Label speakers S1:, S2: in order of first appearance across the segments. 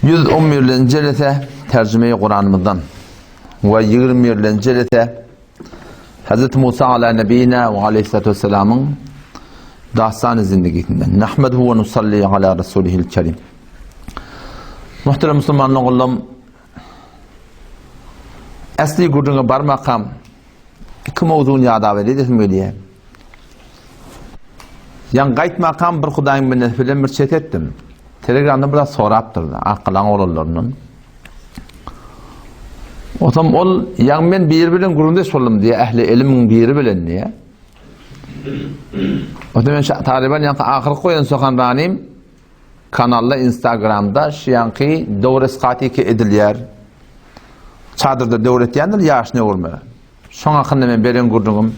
S1: 111-lenji jelese terjime-i Kuranymyzdan we 21-lenji jelese Hazreti Musa ala nebina we aleyhissalatu vesselamyň dastan zindigisinden. Nahmeduhu we nusalli ala rasulihil kerim. Muhterem musulmanlar ogullam Esli gürrüňe barmakam iki mowzuny ýada beresim gelýär. Ýaňy gaýtmakam bir Hudaýyň bendesi bilen bir çet etdim. Telegramda biraz sorapdyr, Akgalaň oglanlaryndan. Otam ol, ýaňy men biri bilen gürrüňdeş boldum diýýär, ähli elimiň biri bilen diýýär. Otam men Talyban ýaňky ahyrky goýan sohanranym kanalda Instagramda şu ýaňky döwre skatiki edilýär. Çadyrda döwretýändir ýaşyny öwürme. Şoň hakynda men beren gürrüňim.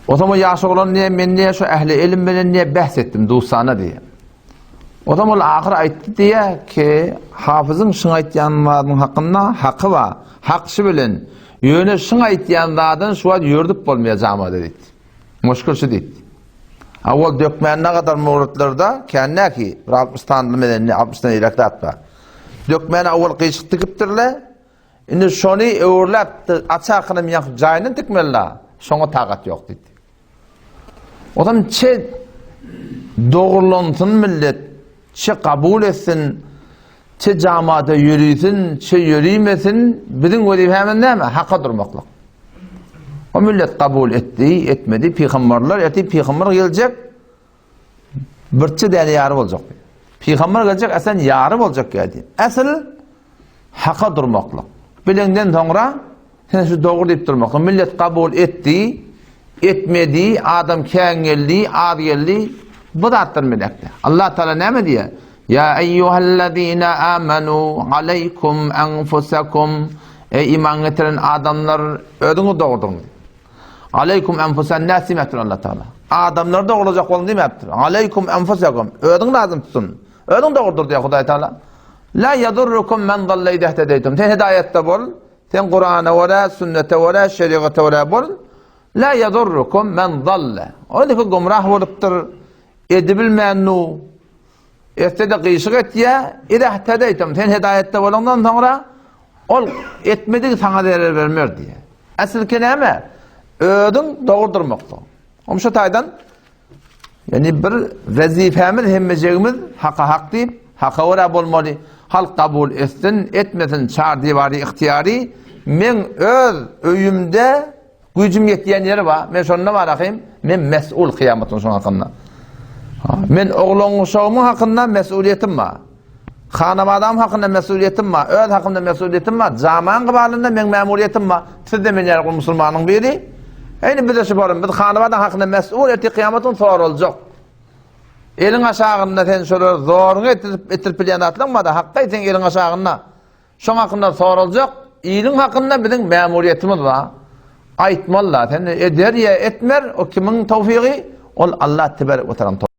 S1: Ozam o ýaş oglan diýe, men diýe şu ähli elim bilen diýe bäs etdim dustana diýe. Ozam ol ahyr aýtdy diýe ki, hafyzyň şuň aýtýan zadyň hakynda haky bar. Hak şu bilen. Ýöne şuň aýtýan zadyn şu wagt ýördüp bolmaýar jamada diýdi. Muşkul şu diýdi. Awal dökmän ne gadar muratlarda känäki, bir 60 sanyly menen 60 dan eýläk zat bar. Dökmäne awal gyşyk tikipdirle. Indi şony öwürläp açakynam ýaňky jaýyndan tikmeli-la, şoňa takat ýok diýdi. Ozam çe dogrulansyn millet, çe kabul etsin, çe jamata ýörisin, çe ýörimesin, biziň wezipemiz näme? Haka durmaklyk. O millet kabul etdi, etmedi, pygamberler ertir pygamber geljek, Birçe däne ýary boljak. Pygamber geljek, esen ýary boljak geldi. Asyl haka durmaklyk. Bileňden soňra sen şu dogry diýip durmaklyk. Millet kabul etdi, etmedi, adam kän geldi, az geldi. Bu zatlar melekde. Allah Taala näme diýýär? Ya eyyuhellezine amanu aleykum enfusakum. Ey iman getiren adamlar özüňi dogrudyň. Aleýkum enfusen nas diýmepdir Allah Taala. Adamlary dogrulajak boluň diýmepdir. Aleýkum enfusekum. Özüň lazym tutun. Özüň dogrudur diýýär Hudaý Taala. La yadurrukum men dalla izehtedeytum. Sen hidaýatda bol. Sen Kur'ana görä, sünnete görä, şeriata görä bol. La yadurrukum men dalla. Ol ki gumrah bolupdyr, edibilmän nu. Etse-de gyşyk etýär. Izehtedeytum. Sen hidaýatda bolandan soňra ol etmedigi saňa zerer bermer diýýär. Asylky näme? Özüň dogry durmakda. Oň şu taýdan ýani bir wezipemiz hemmejegimiz haka hak diýip, haka görä bolmaly. Halk kabul etsin, etmesin çar diwary ygtyýary. Men öz öýümde güýjüm ýetýän ýeri bar. Men şonda bar ahym, men mes'ul kyýamatyn şoň hakynda. Men oglan-uşagymyň hakynda mes'uliýetim bar. Hanabadam hakynda mesuliýetim bar, öz hakymda mesuliýetim bar, jamaň gybalynda meň mämuriýetim bar. Siz-de men ýaly musulmanyň biri. Eýni bize şu borum, biz hanabadaň hakynda mesul, ertir kyýamatyň soraljak. Eliň aşagynda sen şolar zoruňy etdirip, etdirip bilýän zatlaň bar-da, hakda seň eliň aşagynda. Şoň hakynda soraljak, iliň hakynda biziň mämuriýetimiz bar. Aýtmaly-da, sen eder ýa etmer, o kimiň towfygy? Ol Allah tebarek we taala.